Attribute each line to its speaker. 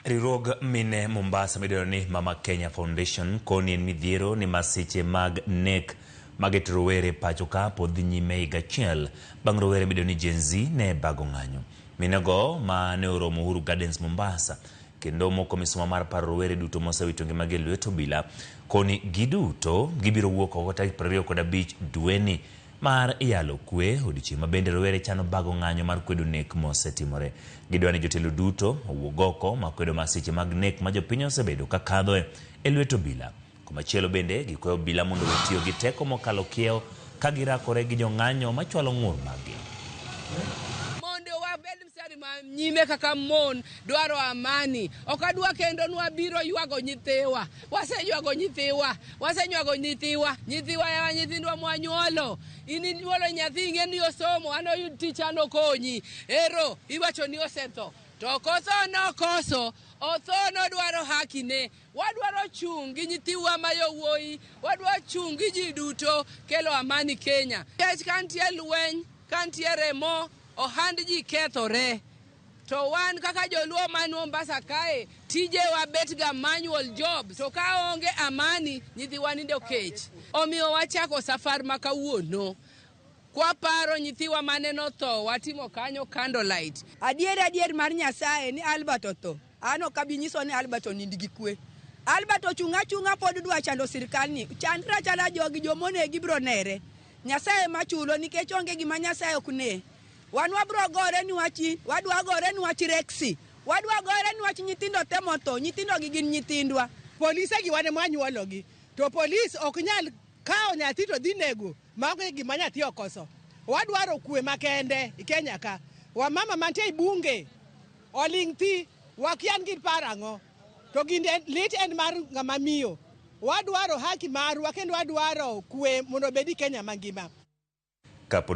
Speaker 1: Riwruog mine Mombasa midendo ni Mama Kenya Foundation koni en midhiero ni masiche mag nek mageto rowere pacho ka pod dhi nyime higa achiel bang' rowere midendo ni Gen Z ne bago ng'anyo. Minego ma ne oromo Uhuru Gardens Mombasa kendo moko misuma mar paro rowere duto mosewito ngimagi e lwet obila koni giduto gibiro wuok oko tarik 25 dweni mar yalo kwe odiochieng' ma bende rowere chano bago ng'anyo mar kwedo nek mosetimore. Gidwa ni jotelo duto owuog oko makwedo masiche mag nek ma jopiny osebedo ka kadhoe e lwet obila. Komachielo bende gikwayo obila mondo owe tiyo gi teko mokalo kiewo ka girakore gi jong'anyo machwalo ng'ur maggi.
Speaker 2: Mondo wabed mstari ma nyime kaka mon dwaro amani. Ok adwa kendo nwabiro ywago nyithiwa. Waseywago nyithiwa, wasenywago nyithiwa, nyithiwa yawa nyithindwa mwanyuolo. In inyuolo nyathi ing'e ni osomo, an oyud tich an okonyi. Ero iwacho ni osetho. To ok otho nokoso, otho nodwaro haki ne. Wadwaro chung' gi nyithiwa ma yowuoyi, wadwa chung' gi ji duto kelo amani Kenya. Nikech ka nitie lweny, ka nitie remo, ohand ji kethore. To wan kaka joluo man Mombasa kae, tijewa bet ga manual jobs. To ka onge amani, nyithiwa nindo kech. Omiyo wachako safar ma kawuono. Kwaparo nyithiwa mane notho, watimo kanyo candlelight.
Speaker 3: Adier adier mar Nyasaye ni Albert otho. An ok abi nyiso ni Albert onind gi kwe. Albert ochung' achung'a pod dwa chando sirkal ni. Chandra achanda jogi jomonegi biro nere. Nyasaye ema chulo nikech onge gima Nyasaye ok ne. Wan wabro gore niwach in, wadwa gore niwach Rexy. Wadwa gore niwach nyithindo te motho, nyithindo gi gin nyithindwa.
Speaker 4: Polise gi wan ema wanyuologi to polis ok nyal kawo nyathi to dhi nego maonge gima nyathi okoso. Wadwaro kwe makende e Kenya ka. Wamama mantie e bunge oling' thi, wakia ni giparo ang'o. To ginde lit en mar ng'ama miyo. Wadwaro haki marwa kendo wadwaro kwe mondo obed e Kenya mangima.
Speaker 1: Kapod